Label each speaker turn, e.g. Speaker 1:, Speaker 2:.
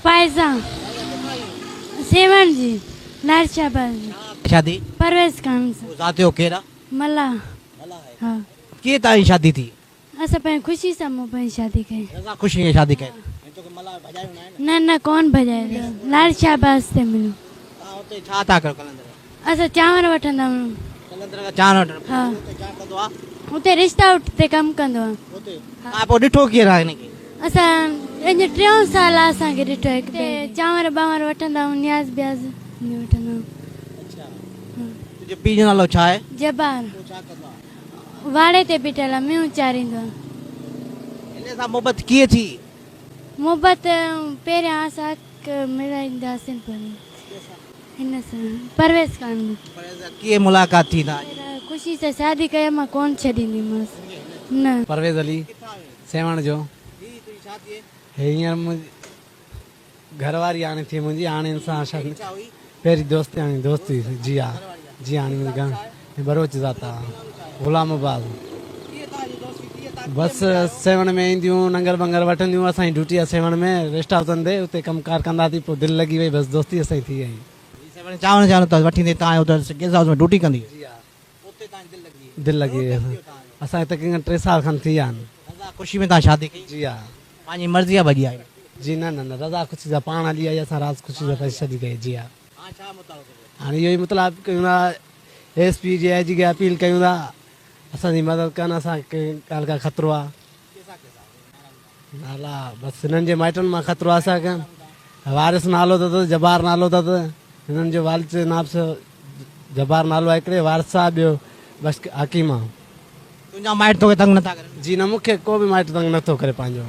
Speaker 1: فائزه سيوهڻ جي لال شهباز جي.
Speaker 2: شادي.
Speaker 1: پرويز خان سان.
Speaker 2: ذات جو ڪير آ؟
Speaker 1: ملاح. ها.
Speaker 2: ڪيئن توهان جي شادي ٿي؟
Speaker 1: اسان پنهنجي خوشي سان مون پنهنجي شادي ڪئي.
Speaker 2: رضا خوشي سان شادي ڪئي. ۽ توکي ملاح ڀڄايو ناهي
Speaker 1: نه؟ نه نه ڪون ڀڄايو اٿس. لال شهباز تي مليو.
Speaker 2: توهان اتي ڇا ٿا ڪيو قلندر ۾؟
Speaker 1: اسان چانور وٺندا آهيون.
Speaker 2: قلندر کان چانور وٺڻ.
Speaker 1: ها.
Speaker 2: اتي ڇا ڪندو آ؟
Speaker 1: اتي رشتا اتي ڪم ڪندو آ.
Speaker 2: اتي توهان پوء ڏٺو ڪيئن آ هن کي؟
Speaker 1: اسان اڄ ٽيون سال آ اسان کي ڏٺو هڪ ٻئي کي. چانور ٻانور وٺندا آهيون نياز بياز به وٺندا آهيون.
Speaker 2: اڇا. تنهنجي پيء جو نالو ڇا آهي؟
Speaker 1: جبار.
Speaker 2: هو ڇا ڪندو آ؟
Speaker 1: واڙي تي بيٺل آ مينهن چاريندو آ.
Speaker 2: هن سان محبت ڪيئن ٿي؟
Speaker 1: محبت پهريان اسان اک ملائينداسين پر هن سان پرويز خان.
Speaker 2: پرويز سان ڪيئن ملاقات ٿي توهان جي؟
Speaker 1: خوشي سان شادي ڪئي مان ڪون ڇڏينديمانس نه.
Speaker 3: پرويز علي سيوهڻ جو.
Speaker 2: هي تنهنجي ڇا ٿئي؟
Speaker 3: هي هينئر منهنجي گهر واري هاڻي ٿي منهنجي هاڻي هن سان شادي پهرين دوستياڻي دوست هئي جي ها جي هاڻي منهنجي گهر ٻروچ ذات آ غلام عباس بس سيوهڻ ۾ اينديون ننگر بنگر وٺنديون اسان جي ڊيوٽي آ سيوهڻ ۾ ريسٽ هائوسن تي اتي ڪم ڪار ڪنداسين پوء دل لڳي وئي بس دوستي اسان جي ٿي وئي.
Speaker 2: سيوهڻ چانور چانور ته وٺيندي تان اتي گيسٽ هائوس ۾ ڊيوٽي ڪندي
Speaker 3: جي ها اتي تان دل لڳي وئي دل لڳي وئي اسان کي تقريبن 3 سال کن ٿي ويا آهن.
Speaker 2: رضا خوشي ۾ تان شادي ڪئي؟
Speaker 3: جي ها.
Speaker 2: پنهنجي مرضي سان ڀڄي آئي؟
Speaker 3: جي نه نه نه رضا خوشي سان پاڻ هلي آئي اسان راز خوشي سان پنهنجي شادي ڪئي جي ها.
Speaker 2: هاڻ ڇا مطالبو ڪبو؟
Speaker 3: هاڻي اهو ئي مطالبو ڪيون ٿا ايس پي جي آء جي کي اپيل ڪيون ٿا اسان جي مدد ڪن اسان کي ڪنهن ڳالهه کان خطرو آ. نالا بس هنن جي مائٽن مان خطرو آ اسان کي وارث نالو اٿس جبار نالو اٿس هنن جو والد جو نام جبار نالو آهي هڪڙي وارث آ ٻيو بس حڪيم آ.
Speaker 2: تنهنجا مائٽ توکي تنگ نٿا ڪرن؟
Speaker 3: جي نه مون کي ڪو به مائٽ تنگ نٿو ڪري پنهنجو.